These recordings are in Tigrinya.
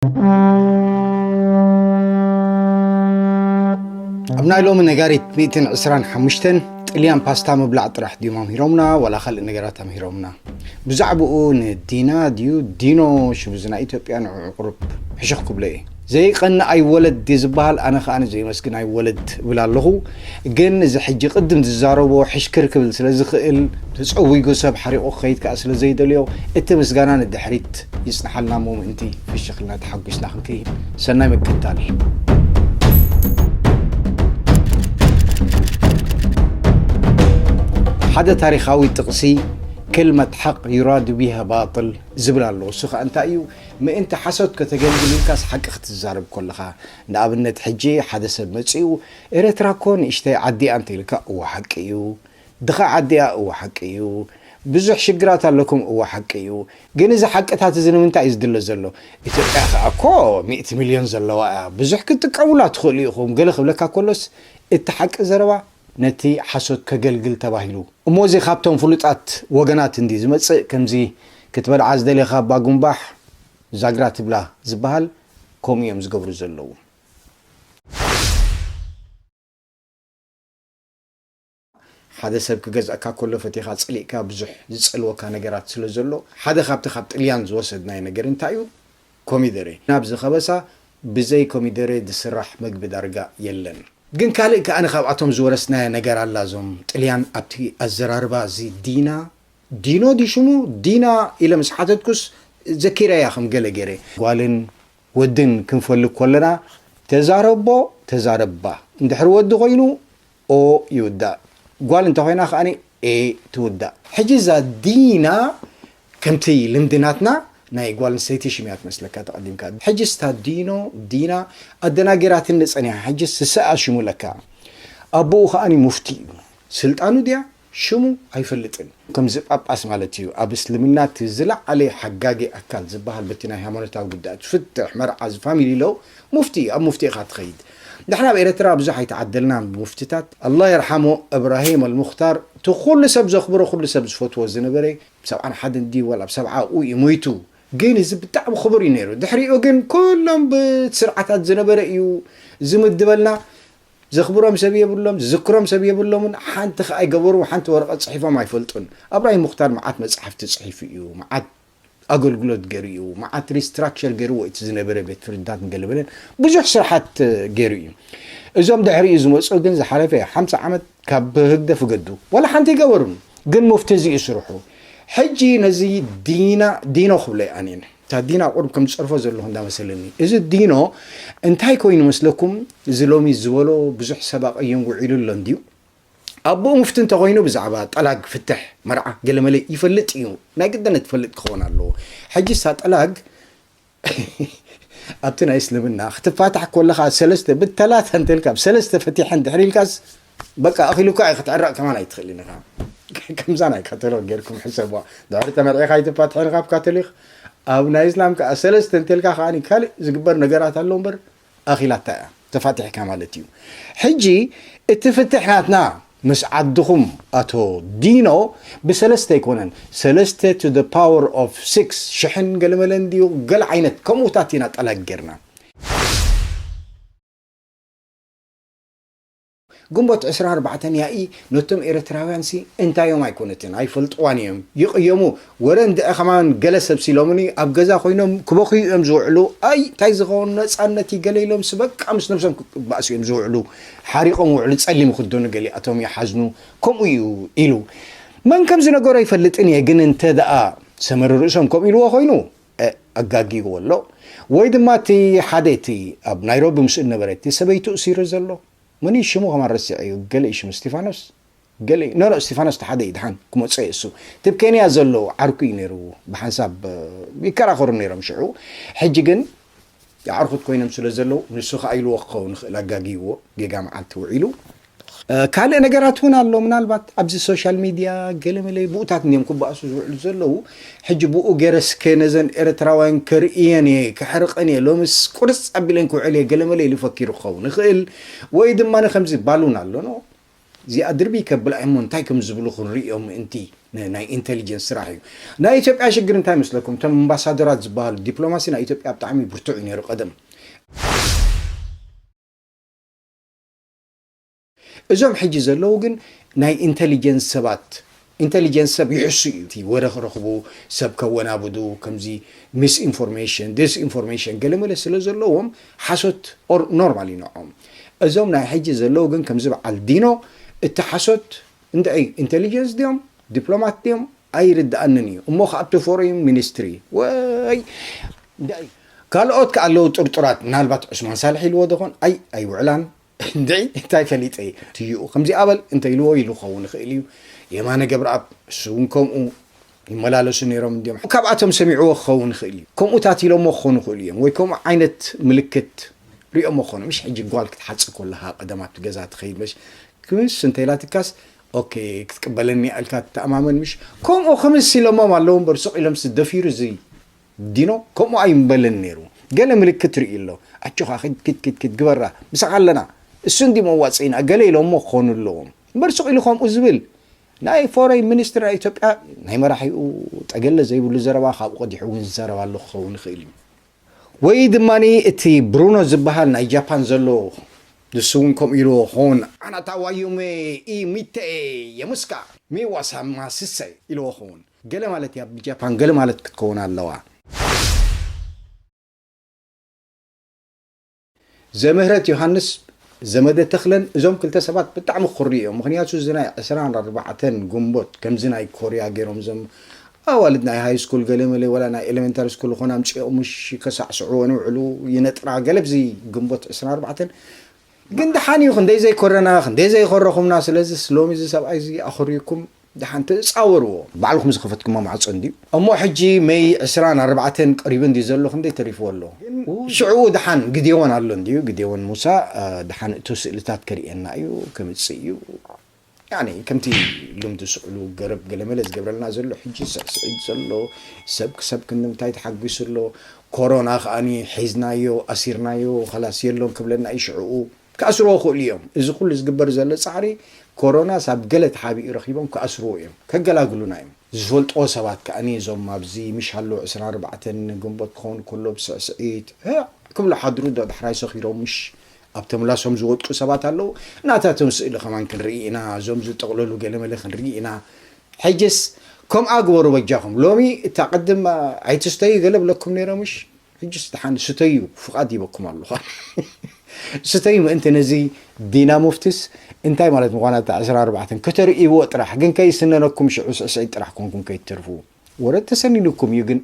ኣብ ናይ ሎሚ ነጋሪት ሚእትን ዕስራን ሓሙሽተን ጥልያን ፓስታ ምብላዕ ጥራሕ ድዮም ኣምሂሮምና፣ ዋላ ካልእ ነገራት ኣምሂሮምና? ብዛዕባኡ ንዲና ድዩ ዲኖ ሽብዚ ናይ ኢትዮጵያ ንዕዑ ቁሩብ ሕሽኽ ክብሎ እየ። ዘይቀንእ ኣይወለድ ድዩ ዝበሃል? ኣነ ከኣ ዘይመስግን ኣይወለድ እብል ኣለኹ። ግን እዚ ሕጂ ቅድም ዝዛረቦ ሕሽክር ክብል ስለ ዝኽእል፣ ተጸዊጉ ሰብ ሓሪቑ ክኸይድ ከኣ ስለ ዘይደልዮ፣ እቲ ምስጋና ንድሕሪት ይጽንሓልና እሞ ምእንቲ ፍሽኽልና ተሓጒስና ክንከይድ። ሰናይ ምክትታል። ሓደ ታሪኻዊ ጥቕሲ፣ "ክልመት ሓቕ ዩራዱ ቢሃ ባጥል" ዝብል ኣሎ። እሱ ኸኣ እንታይ እዩ? ምእንቲ ሓሶት ከተገልግል ኢልካስ ሓቂ ክትዛረብ ከለኻ። ንኣብነት፣ ሕጂ ሓደ ሰብ መጺኡ፣ "ኤረትራ እኮ ንእሽተይ ዓዲ እያ" እንተ ኢልካ፣ እወ ሓቂ እዩ። "ድኻ ዓዲ እያ"፣ እወ ሓቂ እዩ። "ብዙሕ ሽግራት ኣለኩም"፣ እወ ሓቂ እዩ። ግን እዚ ሓቅታት እዚ ንምንታይ እዩ ዝድለ ዘሎ? ኢትዮጵያ ኸኣ እኮ ሚእቲ ሚልዮን ዘለዋ እያ፣ ብዙሕ ክትጥቀሙላ ትኽእሉ ኢኹም፣ ገለ ክብለካ ከሎስ፣ እቲ ሓቂ ዘረባ ነቲ ሓሶት ከገልግል ተባሂሉ። እሞ እዚ ካብቶም ፍሉጣት ወገናት እንዲ ዝመጽእ፣ ከምዚ ክትበልዓ ዝደሌኻ ባጉምባሕ ዛግራ ትብላ ዝበሃል፣ ከምኡ እዮም ዝገብሩ ዘለዉ። ሓደ ሰብ ክገዝኣካ ከሎ ፈቲኻ ጸሊእካ ብዙሕ ዝጸልወካ ነገራት ስለ ዘሎ፣ ሓደ ካብቲ ካብ ጥልያን ዝወሰድናዮ ነገር እንታይ እዩ? ኮሚደረ። ናብዚ ከበሳ ብዘይ ኮሚደረ ዝስራሕ መግቢ ዳርጋ የለን። ግን ካልእ ከኣ ካብኣቶም ዝወረስናዮ ነገር ኣላ። እዞም ጥልያን ኣብቲ ኣዘራርባ እዚ ዲና፣ ዲኖ ድዩ ሽሙ? ዲና ኢለ ምስ ሓተትኩስ ዘኪረያ ከም ገለ ገይረ። ጓልን ወድን ክንፈልግ ከለና ተዛረቦ፣ ተዛረባ። እንድሕር ወዲ ኮይኑ ኦ ይውዳእ። ጓል እንተኾይና ከኣ ኤ ትውዳእ። ሕጂ እዛ ዲና ከምቲ ልምዲ ናትና ናይ ጓል ኣንስተይቲ ሽም እያ ትመስለካ ተቐዲምካ። ሕጂ ስታ ዲኖ፣ ዲና ኣደናጊራትኒ ጸኒሓ። ሕጂ ስሰኣ ሽሙ ለካ። ኣቦኡ ከኣ ሙፍቲ እዩ። ስልጣኑ ድያ? ሽሙ ኣይፈልጥን። ከምዚ ጳጳስ ማለት እዩ። ኣብ እስልምና እቲ ዝለዓለ ሓጋጊ ኣካል ዝበሃል በቲ ናይ ሃይማኖታዊ ጉዳያት፣ ፍትሕ፣ መርዓ፣ እዚ ፋሚሊ ሎው፣ ሙፍቲ እዩ። ኣብ ሙፍቲ ኢኻ ትኸይድ። ንሕና ኣብ ኤረትራ ብዙሕ ኣይተዓደልናን ብሙፍትታት። ኣላህ የርሓሞ እብራሂም ኣልሙኽታር፣ እቲ ኩሉ ሰብ ዘኽብሮ፣ ኩሉ ሰብ ዝፈትዎ ዝነበረ፣ ሰብዓን ሓደን ድዩ ዋላ ኣብ ሰብዓኡ እዩ ሞይቱ። ግን እዚ ብጣዕሚ ክቡር እዩ ነይሩ። ድሕሪኡ ግን ኩሎም ብስርዓታት ዝነበረ እዩ ዝምድበልና። ዘኽብሮም ሰብ የብሎም፣ ዝዝክሮም ሰብ የብሎምን፣ ሓንቲ ኸኣ ኣይገበሩ፣ ሓንቲ ወረቐት ጽሒፎም ኣይፈልጡን። ኣብራሂም ሙኽታር መዓት መጻሕፍቲ ጽሒፉ እዩ፣ መዓት ኣገልግሎት ገይሩ እዩ፣ መዓት ሪስትራክቸር ገይርዎ እቲ ዝነበረ ቤት ፍርድታት ገለበለን ብዙሕ ስራሓት ገይሩ እዩ። እዞም ድሕሪኡ ዝመጹ ግን ዝሓለፈ ሓምሳ ዓመት ካብ ህግደፍ ገዱ፣ ዋላ ሓንቲ ኣይገበሩን። ግን ሙፍቲ እዚ እዩ ስርሑ። ሕጂ ነዚ ዲና፣ ዲኖ ክብሎ እየ ኣነ። እታ ዲና ቁሩብ ከም ዝጸርፎ ዘለኹ እንዳመሰለኒ። እዚ ዲኖ እንታይ ኮይኑ መስለኩም? እዚ ሎሚ ዝበሎ ብዙሕ ሰብ ኣቐይም ውዒሉ ኣሎ እንድዩ። ኣቦኡ ሙፍቲ እንተኾይኑ ብዛዕባ ጠላግ፣ ፍትሕ፣ መርዓ ገለመለ ይፈልጥ እዩ። ናይ ግድነት ትፈልጥ ክኸውን ኣለዎ። ሕጂ እሳ ጠላግ ኣብቲ ናይ እስልምና ክትፋታሕ ከለኻ ሰለስተ ብተላተ እንተልካ፣ ብሰለስተ ፈቲሐ እንድሕር ኢልካስ፣ በቃ፣ ኣኺሉካ እዩ፣ ክትዕረቕ ከማን ኣይትኽእልን ኢኻ። ከምዛ ናይ ካቶሊክ ጌርኩም ሕሰብዋ። ድሕሪ ተመርዒኻ ኣይትፋትሕን ኢኻ ኣብ ካቶሊክ። ኣብ ናይ እስላም ከኣ ሰለስተ እንተልካ ከኣ ካልእ ዝግበር ነገራት ኣሎ እምበር፣ ኣኺላታ እያ፣ ተፋቲሕካ ማለት እዩ። ሕጂ እቲ ፍትሕ ናትና ምስ ዓድኹም ኣቶ ዲኖ ብሰለስተ ኣይኮነን፣ ሰለስተ to the power of six፣ ሽሕን ገለመለን ድዩ፣ ገለ ዓይነት ከምኡታት ኢና ጠላግ ጌርና። ግንቦት ዕስራን ኣርባዕተን ያኢ ነቶም ኤርትራውያንሲ እንታዮም ኣይኮነትን፣ ኣይፈልጥዋን እዮም፣ ይቕየሙ። ወረ እንድዒ ከማን ገለ ሰብ ሲሎምኒ ኣብ ገዛ ኮይኖም ክበኽዩ እዮም ዝውዕሉ። ኣይ እንታይ ዝኸውን ነጻነት እዩ ገለ ኢሎምሲ በቃ ምስ ነብሶም ክባእሱ እዮም ዝውዕሉ። ሓሪቖም ውዕሉ ጸሊም ይኽደኑ፣ ገሊኣቶም ይሓዝኑ። ከምኡ እዩ ኢሉ። መን ከም ዝነገሮ ኣይፈልጥን እየ፣ ግን እንተ ደኣ ሰመረ ርእሶም ከምኡ ኢልዎ ኮይኑ፣ እ፣ ኣጋጊዎ ኣሎ። ወይ ድማ እቲ ሓደ እቲ ኣብ ናይሮቢ ምስኡ ዝነበረ እቲ ሰበይቱ እሲሩ ዘሎ፣ መን እዩ ሽሙ ከማን ረሲዐዮ፣ ገለ እዩ ሽሙ፣ እስቲፋኖስ? ገለ እዩ። ኖ፣ ኖ፣ እስቲፋኖስ እቲ ሓደ እዩ፣ ደሓን ክመጾ እዩ እሱ። እቲ ኣብ ኬንያ ዘሎ ዓርኩ እዩ ነይሩ፣ ብሓንሳብ፣ እ፣ ይከራኸሩ ነይሮም ሽዑ። ሕጂ ግን የዓርኩት ኮይኖም ስለ ዘለዉ፣ ንሱ ከኣ ኢልዎ ክኸውን ይኽእል፣ ኣጋጊዎ፣ ጌጋ መዓልቲ ውዒሉ። እ፣ ካልእ ነገራት እውን ኣሎ። ምናልባት ኣብዚ ሶሻል ሚድያ ገለመለ ብኡታት እንድዮም ክበኣሱ ዝውዕሉ ዘለዉ። ሕጂ ብኡ ገይረስከ ነዘን ኤርትራውያን ከርእየን እየ፣ ከሕርቐን እየ፣ ሎምስ ቁርጽ ኣቢለን ክውዕል እየ፣ ገለመለ ኢሉ ፈኪሩ ክኸውን ይኽእል። ወይ ድማ ንከምዚ ባሉን ኣሎ፣ ኖ፣ እዚኣ ድርቢ ከብላ እሞ እንታይ ከም ዝብሉ ክንርእዮም ምእንቲ። ን-፣ ናይ ኢንቴሊጀንስ ስራሕ እዩ። ናይ ኢትዮጵያ ሽግር እንታይ ይመስለኩም? እቶም ኣምባሳደራት ዝበሃሉ ዲፕሎማሲ ናይ ኢትዮጵያ ብጣዕሚ ብርቱዕ እዩ ነይሩ ቀደም። እዞም ሕጂ ዘለዉ ግን ናይ ኢንቴሊጀንስ ሰባት፣ ኢንቴሊጀንስ ሰብ ይሕሱ እዩ። እቲ ወረ ክረኽቡ፣ ሰብ ከወናብዱ፣ ከምዚ ሚስ ኢንፎርሜሽን፣ ዲስ ኢንፎርሜሽን ገለመለ ስለ ዘለዎም ሓሶት ኦር-፣ ኖርማል እዩ ንዕኦም። እዞም ናይ ሕጂ ዘለዉ ግን ከምዚ በዓል ዲኖ እቲ ሓሶት እንድዒ ኢንቴሊጀንስ ድዮም ዲፕሎማት ድዮም ኣይርድኣንን እዩ። እሞ ከኣ ኣብቲ ፎሬን ሚኒስትሪ ወይ እንድዒ ካልኦት ከኣ ኣለዉ ጥርጡራት፣ ምናልባት ዑስማን ሳልሕ ኢልዎ ዶ ኾን? ኣይ ኣይውዕላን። እንድዒ እንታይ ፈሊጠ እየ? ትይኡ ከምዚኣ በል እንተ ኢልዎ ኢሉ ክኸውን ይኽእል እዩ። የማነ ገብረኣብ እሱ እውን ከምኡ ይመላለሱ ነይሮም እንዲዮም። ካብኣቶም ሰሚዕዎ ክኸውን ይኽእል እዩ። ከምኡታት ኢሎሞ ክኾኑ ይኽእሉ እዮም። ወይ ከምኡ ዓይነት ምልክት ሪኦሞ ክኾኑ። ምሽ ሕጂ ጓል ክትሓጽእ ከለኻ ቀደም ኣብቲ ገዛ ትኸይድ መሽ ክምስ እንተ ኢላትካስ ኦኬ ክትቅበለኒ እያ ኢልካ ትተኣማመን ምሽ? ከምኡ ክምስ ኢሎሞም ኣለዉ እምበር ስቕ ኢሎምስ ደፊሩ እዚ ዲኖ ከምኡ ኣይምበልን ነይሩ። ገለ ምልክት ርኢ ኣሎ። ኣጆኻ ኪድ ኪድ ኪድ ኪድ ግበራ ምሳኻ ኣለና። እሱ እንዲ መዋፅኢና ገለ ኢሎሞ ክኾኑ ኣለዎም። እምበር ስቕ ኢሉ ከምኡ ዝብል ናይ ፎሬን ሚኒስትር ናይ ኢትዮጵያ ናይ መራሒኡ ጠገለ ዘይብሉ ዘረባ ካብኡ ቀዲሑ እውን ዝዛረብ ኣሎ ክኸውን ይኽእል እዩ። ወይ ድማ እቲ ብሩኖ ዝበሃል ናይ ጃፓን ዘሎ ንሱ እውን ከምኡ ኢልዎ ክኸውን ኣናታ ዋዩሜ ኢሚቴ የሙስካ ሚዋሳ ማስሰ ኢልዎ ክኸውን። ገለ ማለት እያ ብጃፓን ገለ ማለት ክትከውን ኣለዋ። ዘምህረት ዮሃንስ ዘመደ ተኽለን እዞም ክልተ ሰባት ብጣዕሚ ክኽርዩ እዮም። ምኽንያቱ እዚ ናይ ዕስራን ኣርባዕተን ግንቦት ከምዚ ናይ ኮርያ ገይሮም እዞም ኣዋልድ ናይ ሃይ ስኩል ገለ መለ ወላ ናይ ኤሌመንታሪ ስኩል ዝኾነ ኣምፅኦም ምሽ ከሳዕስዕዎ ንውዕሉ ይነጥራ ገለ ብዚ ግንቦት ዕስራን ኣርባዕተን ግን ደሓን እዩ። ክንደይ ዘይኮረና ክንደይ ዘይኮረኹምና። ስለዚስ ሎሚ እዚ ሰብኣይ እዚ ኣኹርዩኩም ደሓን ተጻወርዎ። ባዕልኹም ዝኸፈትኩሞ ማዕጾ እንድዩ። እሞ ሕጂ መይ ዕስራን ኣርባዕተን ቀሪቡ እንድዩ ዘሎ፣ ክንደይ ተሪፍዎ ኣሎ? ሽዕኡ ደሓን ግዴዎን ኣሎ እንድዩ፣ ግዴዎን ሙሳ፣ እ፣ ደሓን እቱ ስእልታት ከርእየና እዩ፣ ከምጽእ እዩ። ያኒ ከምቲ ልምዲ ስዕሉ ገረብ ገለመለ ዝገብረልና ዘሎ፣ ሕጂ ስዕስዒት ዘሎ፣ ሰብ ክሰብ ክንምንታይ ተሓጒሱ ኣሎ፣ ኮሮና ከኣኒ ሒዝናዮ፣ ኣሲርናዮ፣ ኸላስ የሎን ክብለና እዩ ሽዕኡ። ክኣስርዎ ይኽእሉ እዮም። እዚ ኩሉ ዝግበር ዘሎ ጻዕሪ ኮሮናስ ኣብ ገለ ተሓቢኡ ረኺቦም ክኣስርዎ እዮም፣ ከገላግሉና እዮም። ዝፈልጥዎ ሰባት ከኣ እዞም ኣብዚ ምሽ ኣሎ ዕስራን ኣርባዕተን ግንቦት ክኸውን ከሎ ብስዕስዒት፣ እ፣ ክብሉ ሓድሩ ዶ ዳሕራይ ሰኺሮም ምሽ ኣብቶም ላሶም ዝወድቁ ሰባት ኣለዉ። ናታቶም ስእሊ ከማን ክንርኢ ኢና፣ እዞም ዝጠቕለሉ ገለመለ ክንርኢ ኢና። ሕጅስ ከምኣ ግበሩ በጃኹም። ሎሚ እታ ቅድም ኣይትስተዩ ገለ ብለኩም ነይረ ምሽ? ሕጅስ ደሓን ስተዩ ፍቓድ ሂበኩም ኣለኹ። ስተዩ ምእንቲ ነዚ ዲና ሙፍቲስ እንታይ ማለት ምዃና እታ ዕስራን ኣርባዕተን ከተርእይዎ ጥራሕ፣ ግን ከይስነነኩም ሽዑ ስዕስዒት ጥራሕ ኮንኩም ከይትተርፉ። ወረ ተሰኒኑኩም እዩ፣ ግን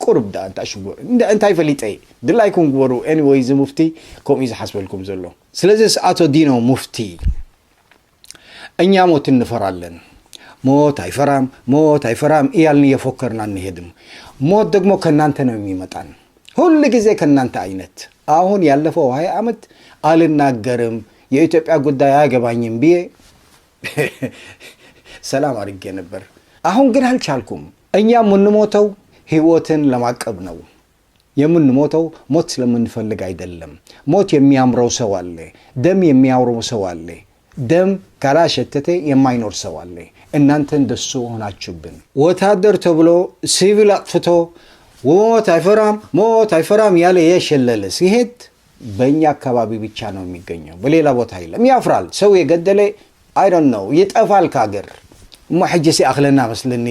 ቁሩብ ደኣ እንታ ሽጉር። እንደ-፣ እንታይ ፈሊጠ እየ? ድላይኩም ግበሩ። ኤኒወይ፣ እዚ ሙፍቲ ከምኡ እዩ ዝሓስበልኩም ዘሎ። ስለዚስ ኣቶ ዲኖ ሙፍቲ፣ እኛ ሞት እንፈራለን። ሞት አይፈራም፣ ሞት አይፈራም እያልን እየፎከርን አንሄድም። ሞት ደግሞ ከእናንተ ነው የሚመጣን። ሁል ጊዜ ከእናንተ አይነት። አሁን ያለፈው ሃያ ዓመት አልናገርም፣ የኢትዮጵያ ጉዳይ አያገባኝም ብዬ ሰላም አድርጌ ነበር። አሁን ግን አልቻልኩም። እኛ የምንሞተው ህይወትን ለማቀብ ነው። የምንሞተው ሞት ስለምንፈልግ አይደለም። ሞት የሚያምረው ሰው አለ። ደም የሚያምረው ሰው አለ። ደም ካላሸተተ የማይኖር ሰው አለ። እናንተ እንደሱ ሆናችሁብን። ወታደር ተብሎ ሲቪል አጥፍቶ ሞት አይፈራም፣ ሞት አይፈራም ያለ የሸለለ ሲሄድ በእኛ አካባቢ ብቻ ነው የሚገኘው፣ በሌላ ቦታ የለም። ያፍራል። ሰው የገደለ፣ I don't know፣ ይጠፋል ከሀገር። እሞ ሕጂ ሲኣኽለና መስልኒ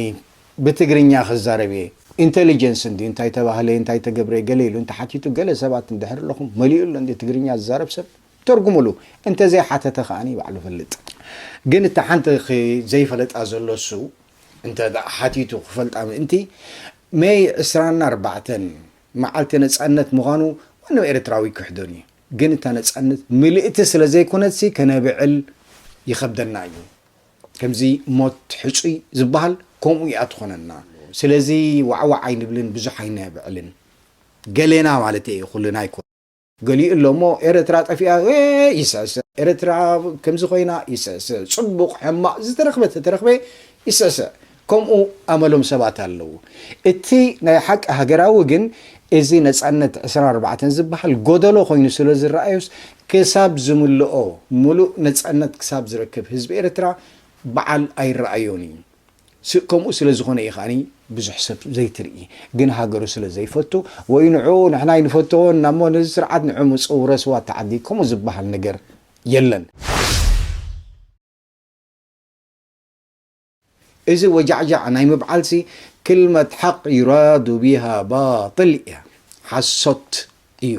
ብትግርኛ ክዛረብ እየ። ኢንቴሊጀንስ እንዲ እንታይ ተባህለ፣ እንታይ ተገብረ፣ ገለ ኢሉ እንተሓቲቱ፣ ገለ ሰባት እንድሕር ኣለኹም፣ መሊኡ ኣሎ እንዲ ትግርኛ ዝዛረብ ሰብ፣ ተርጉሙሉ። እንተዘይሓተተ ከኣኒ ባዕሉ ፈልጥ። ግን እታ ሓንቲ ኽ-፣ ዘይፈለጣ ዘሎ እሱ፣ እንተ ደኣ ሓቲቱ ክፈልጣ ምእንቲ፣ ሜይ ዕስራን ኣርባዕተን መዓልቲ ነጻነት ምዃኑ ማንም ኤርትራዊ ክሕዶን እዩ። ግን እታ ነጻነት ምልእቲ ስለ ዘይኮነትሲ ከነብዕል ይኸብደና እዩ። ከምዚ ሞት ሕጹይ ዝበሃል ከምኡ እያ ትኾነና። ስለዚ ዋዕዋዕ ኣይንብልን፣ ብዙሕ ኣይነብዕልን። ገሌና ማለት እየ፣ ኩልና ኣይኮን። ገሊኡ ኣሎ እሞ ኤርትራ ጠፊኣ፣ ኤ፣ ይስዕስዕ። ኤርትራ ከምዚ ኮይና ይስዕስዕ። ጽቡቕ ሕማቕ ዝተረኽበ ተተረኽበ ይስዕስዕ። ከምኡ ኣመሎም ሰባት ኣለዉ። እቲ ናይ ሓቂ ሃገራዊ ግን እዚ ነጻነት ዕስራን ኣርባዕተን ዝበሃል ጎደሎ ኮይኑ ስለ ዝረኣዮስ ክሳብ ዝምልኦ፣ ምሉእ ነጻነት ክሳብ ዝረክብ ህዝቢ ኤርትራ በዓል ኣይረኣዮን እዩ። ስ-፣ ከምኡ ስለ ዝኾነ እዩ ከኣኒ ብዙሕ ሰብ ዘይትርኢ። ግን ሃገሩ ስለ ዘይፈቱ ወይ ንዑ ንሕና ኣይንፈትዎን ናሞ ነዚ ስርዓት ንዑ ምጽው ረስዋ ተዓዲ ከምኡ ዝበሃል ነገር የለን። እዚ ወጃዕጃዕ ናይ ምብዓልሲ ክልመት ሓቕ ዩራዱ ቢሃ ባጥል እያ፣ ሓሶት እዩ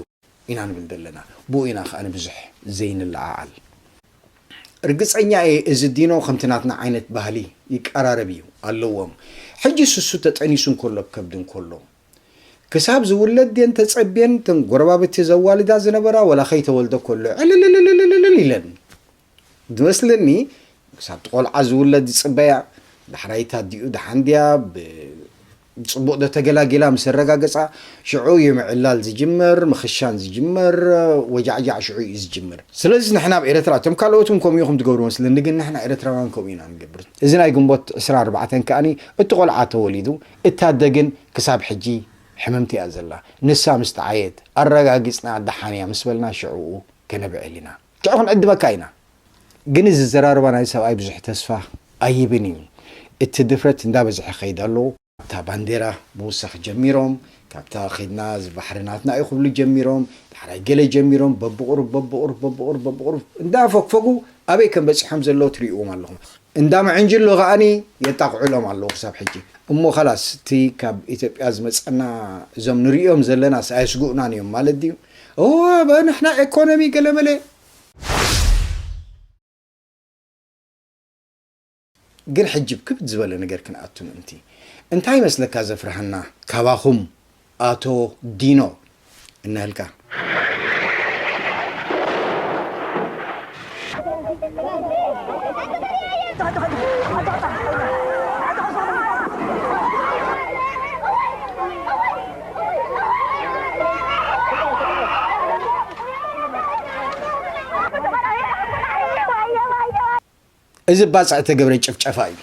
ኢና ንብል ዘለና። ብኡ ኢና ከኣ ንብዙሕ ዘይንለዓዓል። ርግጸኛ እየ እዚ ዲኖ ከምቲ ናትና ዓይነት ባህሊ ይቀራረብ እዩ ኣለዎም። ሕጂ ስሱ ተጠኒሱ እንከሎ ከብዲ እንከሎ ክሳብ ዝውለድ ድየን ተጸብየን እተን ጎረባብቲ ዘዋልዳ ዝነበራ ወላ ከይተወልደ ከሎ ዕልልልልልልል ኢለን ዝመስለኒ ክሳብ እቲ ቆልዓ ዝውለድ ዝጽበያ ዳሕራይታ ዲኡ ደሓን ድያ ብ-፣ ጽቡቕ ዶ ተገላጊላ ምስ ኣረጋገጻ ሽዑ እዩ ምዕላል ዝጅመር ምኽሻን ዝጅመር ወጃዕጃዕ ሽዑ እዩ ዝጅመር። ስለዚ ንሕና ኣብ ኤረትራ እቶም ካልኦትም ከምኡ ኢኹም ትገብሩ መስለኒ ግን ንሕና ኤረትራውያን ከምኡ ኢና ንገብር። እዚ ናይ ግንቦት ዕስራን ኣርባዕተን ከኣኒ እቲ ቆልዓ ተወሊዱ እታ ኣደ ግን ክሳብ ሕጂ ሕምምቲ እያ ዘላ። ንሳ ምስ ተዓየት ኣረጋጊጽና ደሓን እያ ምስ በልና ሽዕኡ ከነብዕል ኢና። ሽዑ ክንዕድመካ ኢና። ግን እዚ ዘራርባ ናይ ሰብኣይ ብዙሕ ተስፋ ኣይብን እዩ። እቲ ድፍረት እንዳበዝሐ ከይድ ኣለዎ። ኣብታ ባንዴራ ምውሳኽ ጀሚሮም፣ ካብታ ከይድና እዚ ባሕሪ ናትና እዩ ክብሉ ጀሚሮም፣ ዳሕራይ ገለ ጀሚሮም በብቑሩብ በብቑሩብ በብቑሩብ በብቑሩብ እንዳፈግፈጉ ኣበይ ከም በጺሖም ዘለዉ ትርእይዎም ኣለኹም። እንዳ ምዕንጅሎ ከኣኒ የጣቕዑሎም ኣለዉ ክሳብ ሕጂ። እሞ ኻላስ እቲ ካብ ኢትዮጵያ ዝመጸና እዞም ንርእዮም ዘለናስ ኣየስግኡናን እዮም ማለት ድዩ? እወ በንሕና ኤኮኖሚ ገለመለ። ግን ሕጂ ብክብድ ዝበለ ነገር ክንኣቱ ምእንቲ እንታይ ይመስለካ ዘፍርሃና ካባኹም ኣቶ ዲኖ እነህልካ። እዚ ባጽዕ እተገብረ ጭፍጨፋ እዩ።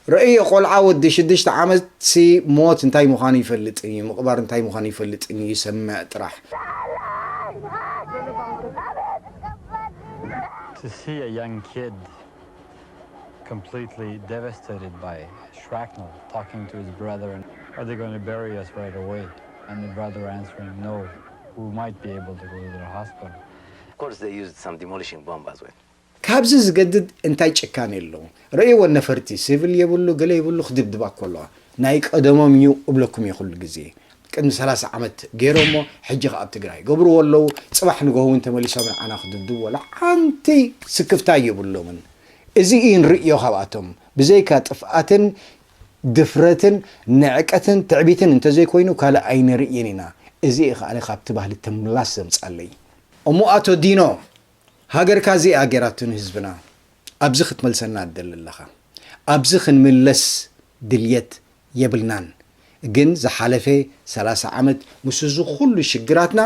ረእዮ ቆልዓ ወዲ ሽዱሽተ ዓመት ሲ ሞት እንታይ ምዃኑ ይፈልጥን እዩ፣ ምቕባር እንታይ ምዃኑ ይፈልጥን እዩ፣ ይሰምዕ ጥራሕ። To see a young kid completely devastated by shrapnel, talking to his brother, and are they going to bury us right away? And the brother answering, no, we might be able to go to the hospital. Of course, they used some demolishing bomb as well. ካብዚ ዝገድድ እንታይ ጭካኔ ኣለዎ? ረእይዎ ነፈርቲ፣ ሲቪል የብሉ፣ ገለ የብሉ ክድብድባ እኮ ኣለዋ። ናይ ቀደሞም እዩ እብለኩም እየ ኩሉ ግዜ። ቅድሚ ሰላሳ ዓመት ገይሮሞ ሕጂ ከኣ ኣብ ትግራይ ገብርዎ ኣለዉ። ጽባሕ ንግሆ እውን ተመሊሶም ንዓና ክድብድቡ ወላ ሓንቲ ስክፍታ የብሎምን። እዚ እዩ ንርእዮ ካብኣቶም። ብዘይካ ጥፍኣትን ድፍረትን ንዕቀትን ትዕቢትን እንተዘይኮይኑ ካልእ ኣይንርእይን ኢና። እዚ እዩ ከኣ ካብቲ ባህሊ ተምላስ ዘምጻለይ። እሞ ኣቶ ዲኖ ሃገርካ እዚኣ ገይራቶ ንህዝብና ኣብዚ ክትመልሰና ትደሊ ኣለኻ። ኣብዚ ክንምለስ ድልየት የብልናን። ግን ዝሓለፈ ሰላሳ ዓመት ምስ እዚ ኩሉ ሽግራትና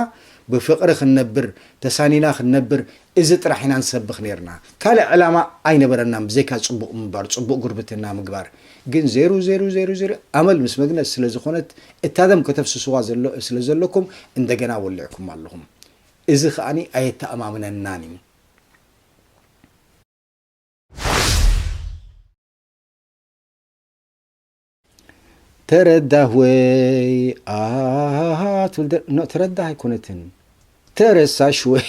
ብፍቕሪ ክንነብር ተሳኒና ክንነብር እዚ ጥራሕ ኢና ንሰብኽ ነይርና። ካልእ ዕላማ ኣይነበረናን ብዘይካ ጽቡቕ ምንባር፣ ጽቡቕ ጉርብትና ምግባር። ግን ዜሩ ዜሩ ዜሩ ዜሩ ኣመል ምስ መግነዝ ስለ ዝኾነት እታ ደም ከተፍስስዋ ዘሎ ስለ ዘለኩም እንደገና ወሊዕኩማ ኣለኹም። እዚ ከኣኒ ኣየተኣማምነናን እዩ። ተረዳህ ወይ ኣሃሃሃ ትብል ደ- ኖ ተረዳህ ኣይኮነትን ተረሳሽ ወይ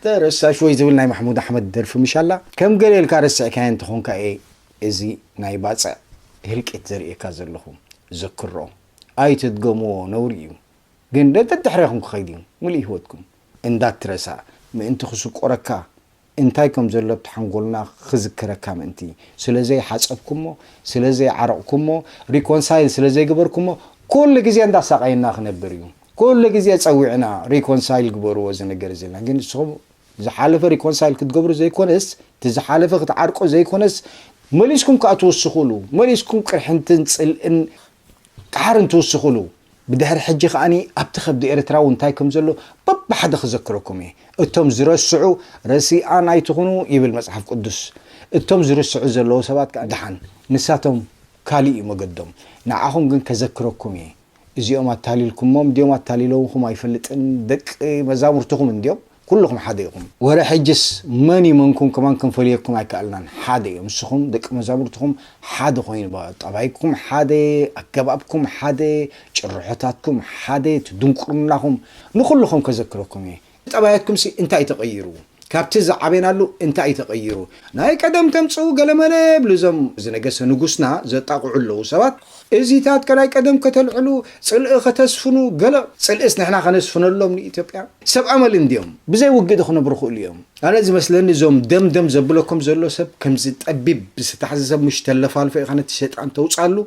ተረሳሽ ወይ ዝብል ናይ ማሕሙድ ኣሕመድ ደርፊ ምሻላ ከም ገለ ኢልካ ረስዕካዮ እንተኾንካ እየ እዚ ናይ ባፅዕ ህልቂት ዘርእየካ ዘለኹ ዘክሮ ኣይትድገምዎ ነውሪ እዩ ግን ደድሕሬኹም ክኸይድ እዩ ምሉእ ህይወትኩም እንዳትረሳእ ምእንቲ ክስቆረካ እንታይ ከም ዘሎ ኣብቲ ሓንጎልና ክዝክረካ ምእንቲ ስለ ዘይሓጸብኩሞ ስለ ዘይዓረቕኩሞ ሪኮንሳይል ስለ ዘይገበርኩሞ ኩሉ ግዜ እንዳሳቐየና ክነብር እዩ ኩሉ ግዜ ጸዊዕና ሪኮንሳይል ግበርዎ እዚ ነገር እዚ ኢልና ግን ንስኹም ዝሓለፈ ሪኮንሳይል ክትገብሩ ዘይኮነስ እቲ ዝሓለፈ ክትዓርቆ ዘይኮነስ መሊስኩም ከዓ ትውስኹሉ መሊስኩም ቅርሕንትን ፅልእን ቃሕርን ትውስኹሉ ብድሕሪ ሕጂ ከዓኒ ኣብቲ ከብዲ ኤርትራ እውን እንታይ ከም ዘሎ በብሓደ ክዘክረኩም እየ እቶም ዝረስዑ ረሲኣን ኣይትኹኑ ይብል መፅሓፍ ቅዱስ እቶም ዝርስዑ ዘለዉ ሰባት ከዓ ድሓን ንሳቶም ካሊእ እዩ መገዶም ንዓኹም ግን ከዘክረኩም እየ እዚኦም ኣታሊልኩሞም ድዮም ኣታሊለውኹም ኣይፈልጥን ደቂ መዛሙርትኹም እንድዮም ኩልኹም ሓደ ኢኹም። ወረ ሕጅስ መን እዩ መንኩም ከማን ክንፈልየኩም ኣይከኣልናን። ሓደ እዮም። ንስኹም ደቂ መዛሙርትኹም ሓደ ኮይኑ፣ ጠባይኩም ሓደ፣ ኣገባብኩም ሓደ፣ ጭርሖታትኩም ሓደ፣ እቲ ድንቁርናኹም ንኹልኹም ከዘክረኩም እየ። ጠባያትኩምሲ እንታይ ተቐይሩ? ካብቲ ዝዓበናሉ እንታይ ተቐይሩ? ናይ ቀደም ተምጽኡ ገለመለ ይብሉ እዞም ዝነገሰ ንጉስና ዘጣቕዑ ኣለዉ ሰባት። እዚታት ከ ናይ ቀደም ከተልዕሉ፣ ጽልኢ ከተስፍኑ፣ ገለ ጽልእስ ንሕና ከነስፍነሎም ንኢትዮጵያ? ሰብ ኣመል እንድዮም። ብዘይ ውግእ ዶ ክነብሩ ክእሉ እዮም? ኣነ ዝመስለኒ እዞም ደም ደም ዘብለኩም ዘሎ ሰብ ከምዚ ጠቢብ ዝተታሕዘ ሰብ ምሽ ተለፋልፎ ኢኻ ነቲ ሸጣን ተውጻሉ።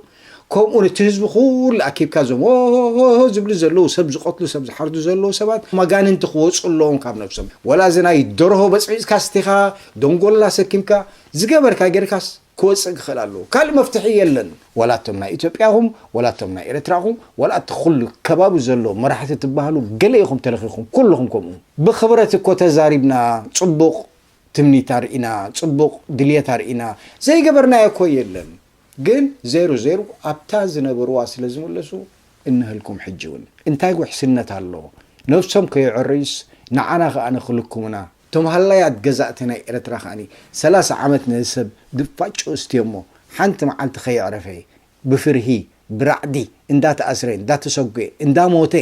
ከምኡ ነቲ ህዝቢ ኩሉ ኣኪብካ እዞም ሆ ሆ ሆ ሆ ዝብሉ ዘለዉ ሰብ ዝቐትሉ ሰብ ዝሓርዱ ዘለዉ ሰባት መጋንንቲ ክወጹ ኣለዎም ካብ ነብሶም። ወላ እዚ ናይ ደርሆ በጽቢጽካ ስቲኻ ደንጎላ ሰኪምካ ዝገበርካ ጌርካስ ክወጽእ ክኽእል ኣለዎ። ካልእ መፍትሒ የለን። ወላ እቶም ናይ ኢትዮጵያኹም፣ ወላ እቶም ናይ ኤርትራኹም፣ ወላ እቲ ኩሉ ከባቢ ዘሎ መራሕቲ ትበሃሉ ገለ ኢኹም ተለኺኹም፣ ኩልኹም ከምኡ። ብኽብረት እኮ ተዛሪብና፣ ጽቡቕ ትምኒት ኣርኢና፣ ጽቡቕ ድልየት ኣርኢና፣ ዘይገበርናዮ እኮ የለን። ግን ዜሩ ዜሩ ኣብታ ዝነበርዋ ስለ ዝምለሱ፣ እንሀልኩም ሕጂ እውን። እንታይ ውሕስነት ኣሎ? ነብሶም ከየዕርዩስ ንዓና ከኣ ንኽልክሙና። እቶም ሃላያት ገዛእቲ ናይ ኤርትራ ከኣኒ ሰላሳ ዓመት ነዚ ሰብ ድፋጭ እስትዮ እሞ፣ ሓንቲ መዓልቲ ከየዕረፈ፣ ብፍርሂ፣ ብራዕዲ፣ እንዳተኣስረ፣ እንዳተሰጎየ፣ እንዳሞተ፣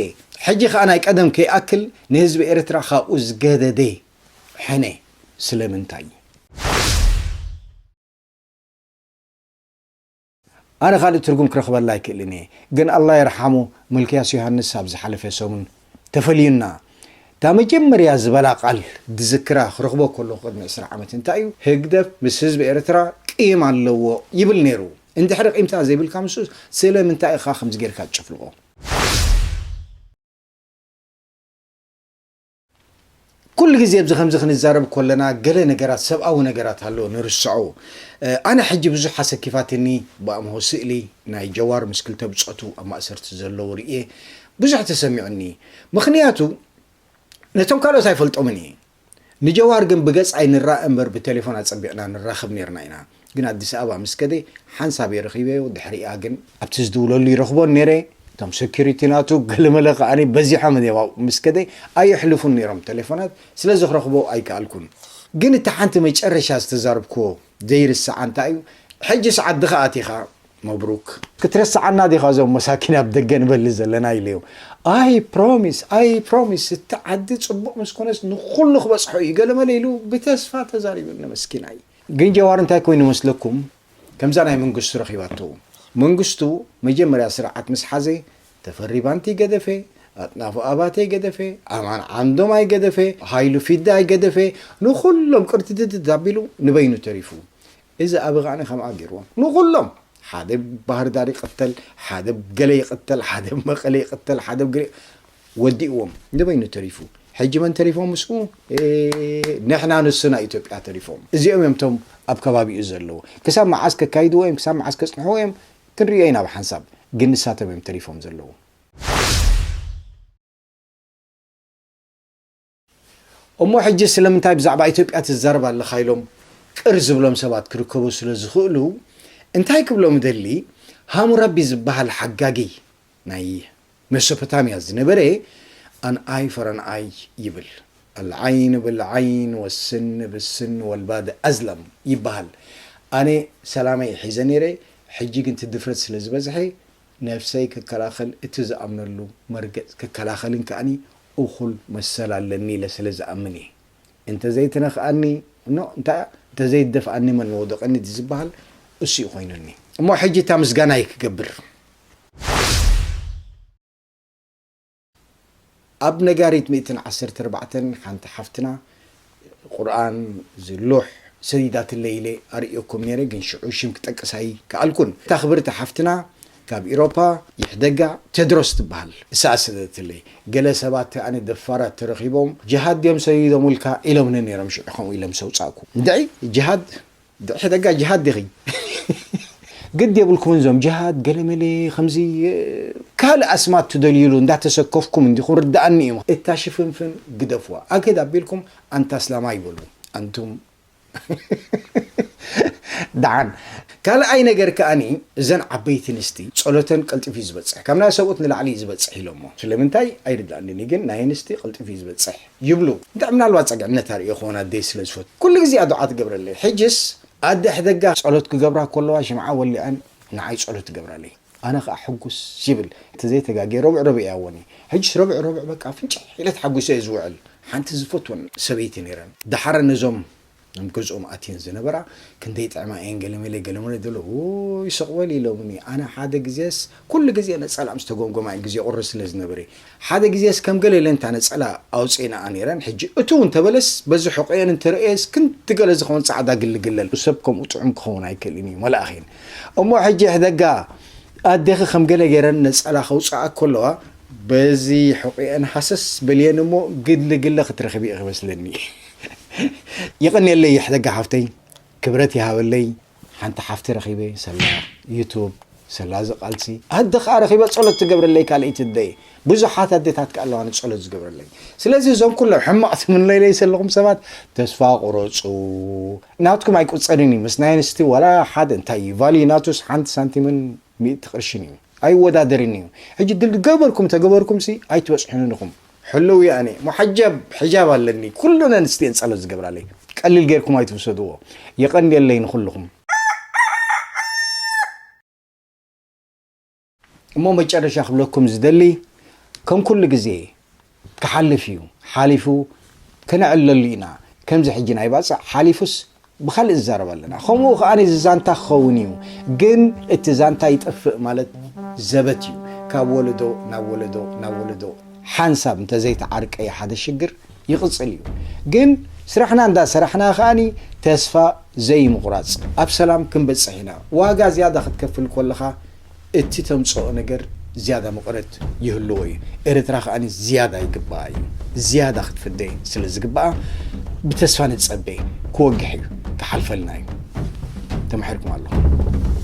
ሕጂ ከኣ ናይ ቀደም ከይኣክል ንህዝቢ ኤርትራ ካብኡ ዝገደደ ሕነ ስለምንታይ? ኣነ ካልእ ትርጉም ክረኽበላ ኣይክእልን እየ። ግን ኣላህ የርሓሙ፣ ምልክያስ ዮሃንስ ኣብ ዝሓለፈ ሰሙን ተፈልዩና። እታ መጀመርያ ዝበላ ቃል ዝዝክራ ክረኽቦ ከለኹ ቅድሚ ዕስራ ዓመት እንታይ እዩ? ህግደፍ ምስ ህዝቢ ኤርትራ ቅይም ኣለዎ ይብል ነይሩ። እንድሕሪ ቂምታ ዘይብልካ ምስኡስ ስለምንታይ ኢኻ ከምዚ ጌርካ ትጭፍልቖ? ኩሉ ግዜ ኣብዚ ከምዚ ክንዛረብ ከለና ገለ ነገራት፣ ሰብኣዊ ነገራት ኣሎ ንርስዖ። እ፣ ኣነ ሕጂ ብዙሕ ኣሰኪፋትኒ ብኣምሆ ስእሊ ናይ ጀዋር ምስ ክልተ ብጾቱ ኣብ ማእሰርቲ ዘለዉ ርእየ ብዙሕ ተሰሚዑኒ። ምኽንያቱ ነቶም ካልኦት ኣይፈልጦምን እየ። ንጀዋር ግን ብገጽ ኣይንራእ እምበር ብቴሌፎን ኣጸቢቕና ንራኸብ ኔርና ኢና። ግን ኣዲስ ኣበባ ምስ ከደ ሓንሳብ እየ ረኺበዮ። ድሕሪኣ ግን ኣብቲ ዝድውለሉ ይረኽቦን ኔረ። እቶም ሰኪሪቲ ናቱ ገለመለ ከኣኒ በዚሖም እዮም ኣብኡ ምስ ከደ ኣየሕልፉን ኔሮም ቴሌፎናት። ስለዚ ክረኽቦ ኣይከኣልኩን። ግን እቲ ሓንቲ መጨረሻ ዝተዛረብክዎ ዘይርስዓ እንታይ እዩ? ሕጂስ ዓድኻ ኣቲኻ መብሩክ። ክትረስዓና ዲኻ እዞም መሳኪን ኣብ ደገ ንበሊ ዘለና ኢለዮም። ኣይ ፕሮሚስ፣ ኣይ ፕሮሚስ፣ እቲ ዓዲ ጽቡቕ ምስ ኮነስ ንኹሉ ክበጽሖ እዩ ገለመለ ኢሉ ብተስፋ ተዛሪቡኒ መስኪናይ። ግን ጀዋር እንታይ ኮይኑ መስለኩም? ከምዛ ናይ መንግስቱ ረኺባቶ። መንግስቱ መጀመርያ ስርዓት ምስ ሓዘ ተፈሪ ባንቲ ገደፈ፣ ኣጥናፉ ኣባተ ገደፈ፣ ኣማን ዓንዶም ኣይገደፈ፣ ሃይሉ ፊዳ ኣይገደፈ፣ ንኹሎም ቅርትትት ኣቢሉ ንበይኑ ተሪፉ። እዚ ኣቢ ከዓኒ ከምኣ ገይርዎም ንኹሎም። ሓደ ባህር ዳር ይቕተል፣ ሓደ ገለ ይቕተል፣ ሓደ መቐለ ይቕተል፣ ሓደ ገለ ወዲእዎም። ንበይኑ ተሪፉ። ሕጂ መን ተሪፎም ምስኡ? ኤ፣ ንሕና ንሱ ናይ ኢትዮጵያ ተሪፎም። እዚኦም እዮም እቶም ኣብ ከባቢኡ ዘለዉ። ክሳብ መዓስ ከካይድዎ እዮም፣ ክሳብ መዓስ ከጽንሕዎ እዮም፣ ክንርእዮ ኢና ብሓንሳብ። ግን ንሳቶም እዮም ተሪፎም ዘለዉ። እሞ ሕጂ ስለምንታይ ብዛዕባ ኢትዮጵያ ትዛረብ ኣለኻ ኢሎም ቅር ዝብሎም ሰባት ክርከቡ ስለ ዝኽእሉ፣ እንታይ ክብሎም እደሊ፣ ሃሙራቢ ዝበሃል ሓጋጊ ናይ መሶፖታምያ ዝነበረ፣ an eye for an eye ይብል። العين بالعين والسن بالسن والباد أظلم ይበሃል። ኣነ ሰላመይ ሒዘ ነይረ፣ ሕጂ ግን እቲ ድፍረት ስለ ዝበዝሐ፣ ነፍሰይ ክከላኸል፣ እቲ ዝኣምነሉ መርገጽ ክከላኸልን ከኣኒ እኹል መሰል ኣለኒ ኢለ ስለ ዝኣምን እየ። እንተዘይትነኽኣኒ፣ ኖ፣ እንታይ፣ እንተዘይትደፍኣኒ መን መውደቐኒ ድዩ ዝበሃል፣ እሱ እዩ ኮይኑኒ። እሞ ሕጂ እታ ምስጋናይ ክገብር። ኣብ ነጋሪት ሚእትን ዓሰርተ ኣርባዕተን ሓንቲ ሓፍትና ቁርኣን ዝሉሕ ሰዲዳትለይ ኢለ ኣርእየኩም ነይረ፣ ግን ሽዑ ሽም ክጠቅስ ኣይከኣልኩን። እታ ክብርቲ ሓፍትና ካብ ኢሮፓ ይሕደጋ ቴድሮስ ትበሃል። እሳ ሰደደትለይ። ገለ ሰባት ኣነ ደፋራት ተረኺቦም ጅሃድ ድዮም ሰዲዶምልካ ኢሎምኒ ነይሮም። ሽዑ ከምኡ ኢሎም ሰውጻእኩ። እንድዒ ጅሃድ ሕደጋ ጅሃድ ዲኺ? ግድ የብልኩምን እዞም ጅሃድ ገለመለ ከምዚ፣ እ፣ ካልእ ኣስማት ትደልዩሉ እንዳተሰከፍኩም እንዲኹም ርድኣኒ እዩ። እታ ሽፍንፍን ግደፍዋ። ኣገድ ኣቢልኩም ኣንታ እስላማይ በሉ። ኣንቱም ደሓን ካልኣይ ነገር ከኣኒ፣ እዘን ዓበይቲ ኣንስቲ ጸሎተን ቀልጢፉ እዩ ዝበጽሕ፣ ካብ ናይ ሰብኡት ንላዕሊ እዩ ዝበጽሕ ኢሎሞ። ስለምንታይ ኣይርዳእንኒ፣ ግን ናይ ኣንስቲ ቀልጢፉ እዩ ዝበጽሕ ይብሉ። እንታይ ምናልባት ጸግዕነት ኣርእዮ ክኾን ኣደይ ስለ ዝፈቱ ኩሉ ግዜ እያ ዱዓ ትገብረለይ። ሕጅስ ኣደ ሕደጋ ጸሎት ክገብራ ከለዋ ሽምዓ ወሊዐን ንዓይ ጸሎት ትገብራለይ። ኣነ ኸዓ ሕጉስ ይብል። እቲ ዘይተጋግየ ረቡዕ ረቡዕ እያ ወኒ። ሕጅስ ረቡዕ ረቡዕ በቃ ፍንጭሕ ኢለ ተሓጒሰ እየ ዝውዕል። ሓንቲ ዝፈትወን ሰበይቲ ነይረን። ደሓረ ነዞም ኣብ ገዝኦም ኣትየን ዝነበራ ክንደይ ጥዕማ እየን ገለመለ ገለመለ ደሎ። ውይ ስቕ በል ኢሎምኒ። ኣነ ሓደ ግዜስ ኩሉ ግዜ ነጸላ ምስ ተጎምጎማ እዩ ግዜ ቁሪ ስለ ዝነበረ። ሓደ ግዜስ ከም ገለ ኢለን እታ ነጸላ ኣውጺእናኣ ነይረን። ሕጂ እቱ እንተበለስ በዚ ሕቆየን እንተርእየስ ክንዲ ገለ ዝኸውን ጻዕዳ ግልግለል። ሰብ ከምኡ ጥዑም ክኸውን ኣይክእልን እዩ፣ መልኣኽ እየን። እሞ ሕጂ ሕደጋ ኣዴኺ ከም ገለ ገይረን ነጸላ ከውጽኣ ከለዋ በዚ ሕቆየን ሃሰስ በልየን እሞ ግልግለ ክትረኽቢ ኢኺ መስለኒ። የቐንየለይ ሕደጋ ሓፍተይ፣ ክብረት ይሃበለይ። ሓንቲ ሓፍቲ ረኺበ፣ ሰላ ዩቱብ፣ ሰላ እዚ ቃልሲ። ኣደ ኸዓ ረኺበ ጸሎት ትገብረለይ ካልኣይቲ ኣደይ። ብዙሓት ኣዴታት ከኣ ኣለዋ ንጸሎት ዝገብረለይ። ስለዚ እዞም ኩሎም ሕማቕ ትምነይለይ ዘለኹም ሰባት ተስፋ ቁረጹ። ናትኩም ኣይቁጸርን እዩ። ምስ ናይ ኣንስቲ ዋላ ሓደ እንታይ እዩ። ቫልዩ ናቱስ ሓንቲ ሳንቲምን ሚእቲ ቅርሽን እዩ። ኣይወዳደርን እዩ። ሕጂ ድል ገበርኩም ተገበርኩም ሲ ኣይትበጽሑን ኢኹም። ሕልው እየ ኣነ። ሙሓጀብ ሕጃብ ኣለኒ። ኩሉን ኣንስቲ እየን ጸሎት ዝገብራለይ። ቀሊል ጌርኩም ኣይትውሰድዎ። የቐንየለይ ንኹልኹም። እሞ መጨረሻ ክብለኩም ዝደሊ፣ ከም ኩሉ ግዜ ክሓልፍ እዩ። ሓሊፉ ከነዕልለሉ ኢና። ከምዚ ሕጂ ናይ ባጽዕ ሓሊፉስ ብኻልእ ንዛረብ ኣለና። ከምኡ ከኣ እዚ ዛንታ ክኸውን እዩ። ግን እቲ ዛንታ ይጠፍእ ማለት ዘበት እዩ። ካብ ወለዶ ናብ ወለዶ ናብ ወለዶ ሓንሳብ እንተዘይተዓርቀየ ሓደ ሽግር ይቕጽል እዩ። ግን ስራሕና እንዳሰራሕና ከኣኒ ተስፋ ዘይምቑራጽ፣ ኣብ ሰላም ክንበጽሕ ኢና። ዋጋ ዝያዳ ክትከፍል ከለኻ እቲ ተምጽኦ ነገር ዝያዳ መቐረት ይህልዎ እዩ። ኤርትራ ከኣኒ ዝያዳ ይግባኣ እዩ። ዝያዳ ክትፍደ ስለ ዝግባኣ ብተስፋ ንጸበ። ክወግሕ እዩ፣ ክሓልፈልና እዩ። ተማሒርኩም ኣለኹም።